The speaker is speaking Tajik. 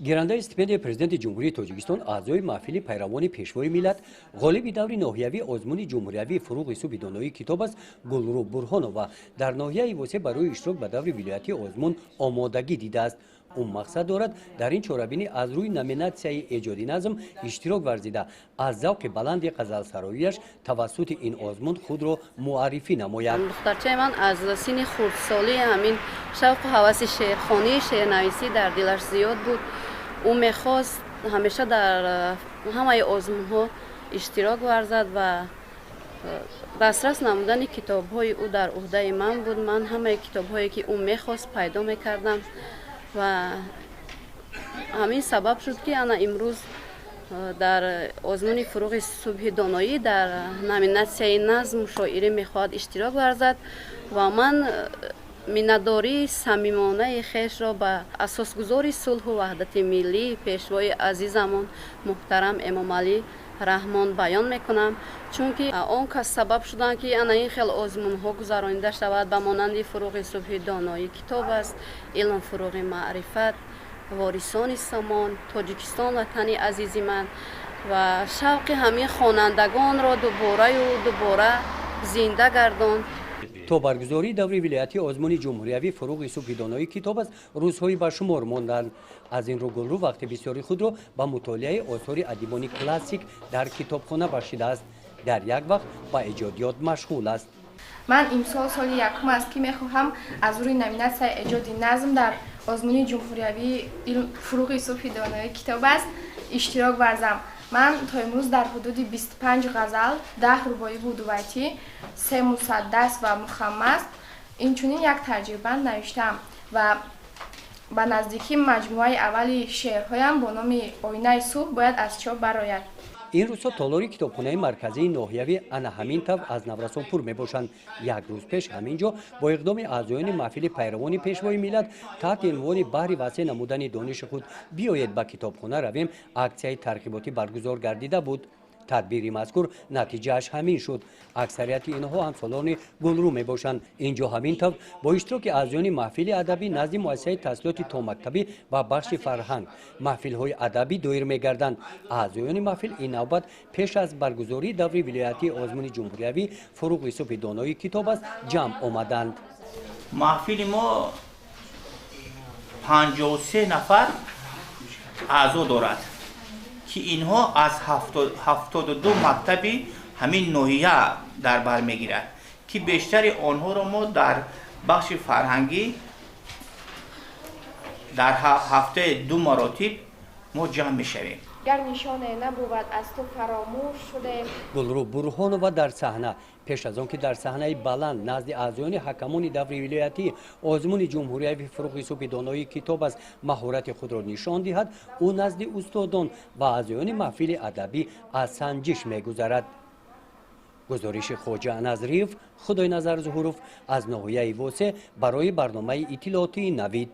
Гирандаи стипендияи Президенти Ҷумҳурии Тоҷикистон, аъзои маҳфили пайравони Пешвои миллат, ғолиби даври ноҳиявии озмуни ҷумҳуриявии «Фуруғи субҳи доноии китоб аст» Гулрӯ Бурҳонова дар ноҳияи Восеъ барои иштирок ба даври вилоятии озмун омодагӣ дидааст. Ӯ мақсад дорад, дар ин чорабинӣ аз рӯи номинатсияи эҷоди назм иштирок варзида, аз завқи баланди ғазалсароияш тавассути ин озмун худро муаррифӣ намояд. Духтарчаи ман аз синни хурдсолӣ ҳамин шавқу ҳаваси шеърхонӣ, шеърнависӣ дар дилаш зиёд буд. Ӯ мехост ҳамеша дар ҳамаи озмунҳо иштирок варзад ва дастрас намудани китобҳои ӯ дар уҳдаи ман буд. Ман ҳамаи китобҳое, ки ӯ мехост, пайдо мекардам ва ҳамин сабаб шуд, ки ана имрӯз дар озмуни «Фуруғи субҳи доноӣ» дар номинатсияи назм шоирӣ мехоҳад иштирок варзад ва ман миннатдории самимонаи хешро ба асосгузори сулҳу ваҳдати миллӣ, Пешвои азизамон муҳтарам Эмомалӣ Раҳмон баён мекунам, чунки он кас сабаб шуданд, ки ана ин хел озмунҳо гузаронида шавад, ба монанди «Фуруғи субҳи доноӣ китоб аст», «Илм фуруғи маърифат», «Ворисони сомон», «Тоҷикистон ватани азизи ман» ва шавқи ҳамин хонандагонро дубораю дубора зинда гардонд. То баргузории даври вилоятии озмуни ҷумҳуриявии «Фуруғи субҳи доноии китоб аст» рӯзҳои ба шумор монданд. Аз ин рӯ Гулрӯ вақти бисёри худро ба мутолиаи осори адибони классик дар китобхона бахшидааст, дар як вақт ба эҷодиёт машғул аст. Ман имсол соли якум аст, ки мехоҳам аз рӯи номинатсияи эҷоди назм дар озмуни ҷумҳуриявии «Фуруғи субҳи доноии китоб аст» иштирок варзам. Ман то имрӯз дар ҳудуди 25 ғазал, 10 рубоиву дубайтӣ, се мусаддас ва мухаммас, инчунин як тарҷеъбанд навиштаам ва ба наздикӣ маҷмӯаи аввали шеърҳоям бо номи «Оинаи субҳ» бояд аз чоп барояд. Ин рӯзҳо толори китобхонаи марказии ноҳиявӣ ана ҳамин тавр аз наврасон пур мебошанд. Як рӯз пеш ҳамин ҷо бо иқдоми аъзоёни маҳфили пайравони Пешвои миллат таҳти унвони «Баҳри васеъ намудани дониши худ биёед, ба китобхона равем» аксияи тарғиботӣ баргузор гардида буд. Тадбири мазкур натиҷааш ҳамин шуд. Аксарияти инҳо ҳамсолони Гулрӯ мебошанд. Ин ҷо ҳамин тавр бо иштироки аъзоёни маҳфили адабӣ назди муассисаи таҳсилоти томактабӣ ва бахши фарҳанг маҳфилҳои адабӣ доир мегарданд. Аъзоёни маҳфил ин навбат пеш аз баргузории даври вилоятии озмуни ҷумҳуриявӣ «Фуруғи субҳи доноии китоб аст» ҷамъ омаданд. Маҳфили мо 53 нафар аъзо дорад, ки инҳо аз 72 мактаби ҳамин ноҳия дар бар мегирад, ки бештари онҳоро мо дар бахши фарҳангӣ дар ҳафтаи ду маротиб мо ҷамъ мешавем. Гар нишоне набувад, аз ту фаромӯш шудем. Гулрӯ Бурҳонова дар саҳна. Пеш аз он ки дар саҳнаи баланд назди аъзоёни ҳакамони даври вилоятӣ озмуни ҷумҳуриявии «Фуруғи субҳи доноии китоб аст» маҳорати худро нишон диҳад, ӯ назди устодон ва аъзоёни маҳфили адабӣ аз санҷиш мегузарад. Гузориши Хоҷа Назриев, Худойназар Зуҳуров аз ноҳияи Восеъ барои барномаи иттилоотии «Навид».